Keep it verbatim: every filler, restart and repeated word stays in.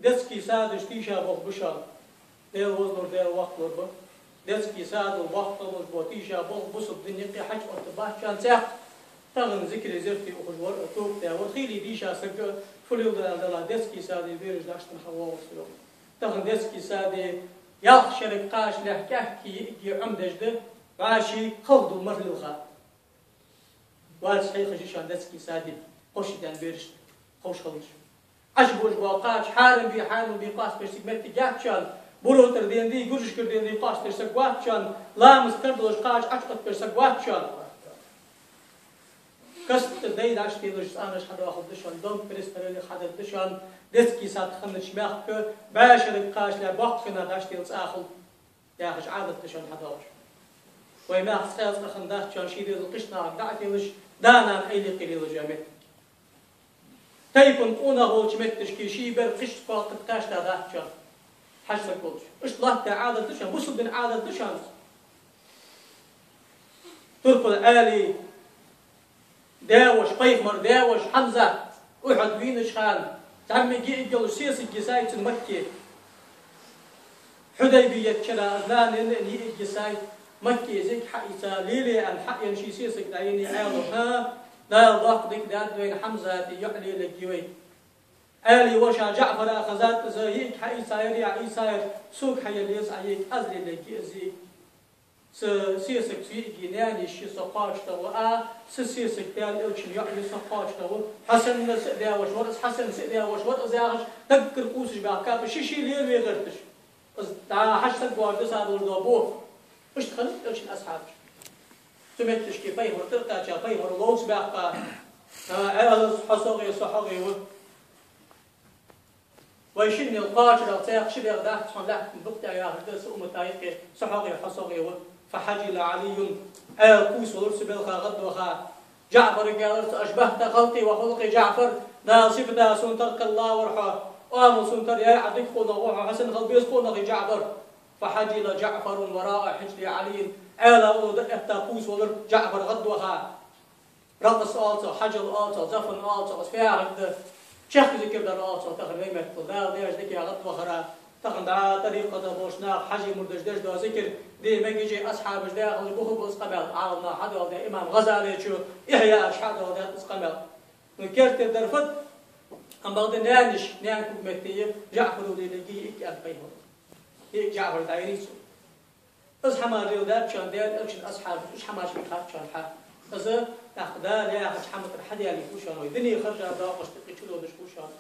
Детский садаш тийша болх ба шоана. Даьла везалур, Даьла воккхалур ба. Детский садал боккхагӀа болаш бола тийша болх бусалба дина юкъе хьачуоттабац шоана цӀаккха. Тахан зикари зерти ухаш вар а, тоба даь вар. Хийла дийша саг а фу леладу аьлча, детский саде бераш дӀахьош хьавоагӀаш ва. Тахан детский саде ялх шерага кхача лаьрхӀа кӀаьнк йиӀиг Ӏомадеш да, вӀаший халхадола мара лилха. Вац хьехаш шоана детский саде кхоачашдаьнна берашта ховш хилча. Ӏаш божа бола кхача хьарам бе, хьанал бе къоастабеш саг моттиг яц шоана, буро тӀара денна дий, гуржашкара денна дий къоастадеш саг вац шоана, ламаз тардалаш кхача Ӏочуоттабеш саг вац шоана. Каста дай дӀачутелаш цӀанаш хьадоахаргда шоана, дом престарелых хьадаргда шоана, детский сад хиннача мехка бӀаь шерага кхача лаьрхӀа боккха хинна дӀачутела цӀа хул яхаш Ӏадат да шоана хьадоагӀаш. Вай мехка цкъа а цкъа хиннадац шоана ший дезал кхыча нахага дӀа а телаш, да-нана Ӏелий кхеллалаш йола моттиг. Тайпан къонах волча метташка ший бер кхыча кхоакхарга кхаьчадац шоана, хьажа саг волча. Иштта латта Ӏадат да шоана, бусалба дина Ӏадат да шоана. Турпал Ӏаьлий даь-воша, пайхамара даь-воша Хьамзат, Ухьуд вийнача хана, зӀамига йиӀиг йолаш сесаг йисай цун Макке. Хьудайбият шера из нана енна йиӀиг йисай, Макке из йиӀиг хьаийца, лелае аьнна хьаенна ший сесаг дӀаеннай Ӏаьлас: «ХӀа, Дала доккха дика даьд вайна, Хьамзата йоӀ леларгья вай». Ӏаьлий воша ДжаӀфара хезад из, йиӀиг хьаийца яр, Ӏийса яр, сога хьаенна еза Ӏа йиӀиг, аз леларгья из йиӀиг. Са сесаг цу йиӀига наьна йиш я, со кхоачашдергва, а, са сесаг Даьла Элчан йоӀ я, со кхоачашдергва. Хьасана са а даь-воша вар из, Хьасана са а даь-воша вар из, яхаш, даггара кхувсаш баьхкаб, ший-ший лелаве гӀерташ. Из дӀа хьажа саг воагӀаш дисадалуш дола бо. Иштта хиннаб Элчан асхьабаш. Цу метташка пайхамар тӀера кхаьча, пайхамар ловца баьккха, а, Ӏаьлас: «Хьо согӀе, со хьогӀе ва». Вай шиннел кхоачарах цхьаькха ши дегӀ дац хьона лаьттан букъ тӀа яхаш да са уммата юкъе: «Со хьогӀе, хьо согӀе ва». فحجل علي, Ӏаьла кхувсавелар цу балха гӀадваха. ДжаӀфарга аьлар цо: «أشبهت خلقي وخلقي جعفر, Дала сифата сона тара кхелла вар хьо, оамал сона тара яьй Ӏа, дика къонах ва хьо, хьо санна хила беза къонахий ДжаӀфар». فحجل جعفر وراء حجل علي, Ӏаьла уллув дӀаэтта кхувсавелар ДжаӀфар гӀадваха. Ракъс оал цох, хьажал оал цох, зафан оал цох, из фу яхар да, чехка зикар дар оал цох, тахан вай меттала Дала даьча дикага гӀадвахар. Тахан дӀа тӀарикъата болча наха, хьажий мурдаш деш дола зикар де мегаш я, асхьабаша даь хилча, бух ба из къамаьл, Ӏаламнаха хьадоаладаь, имам ГӀазалечо Ихьяъ чу хьадоаладаьд из къамаьл. Ну, керттера дар фуд? Амма бакъда наьна йиш, наьна куг метте я, ДжаӀфара леларгья йиӀиг аьннад пайхамара. ДӀа ДжаӀфар дӀаеннай цо. Из хӀама леладаьд шоана Даьла Элчан асхьабаша, уж хӀамаш ма хаьттад шоана хьа. Из тӀаккха Дала яхача хӀаман тӀара хьадаьлийта хул шоана вай, дуне харжа доакъашта юкъе чудодаш хул шоана.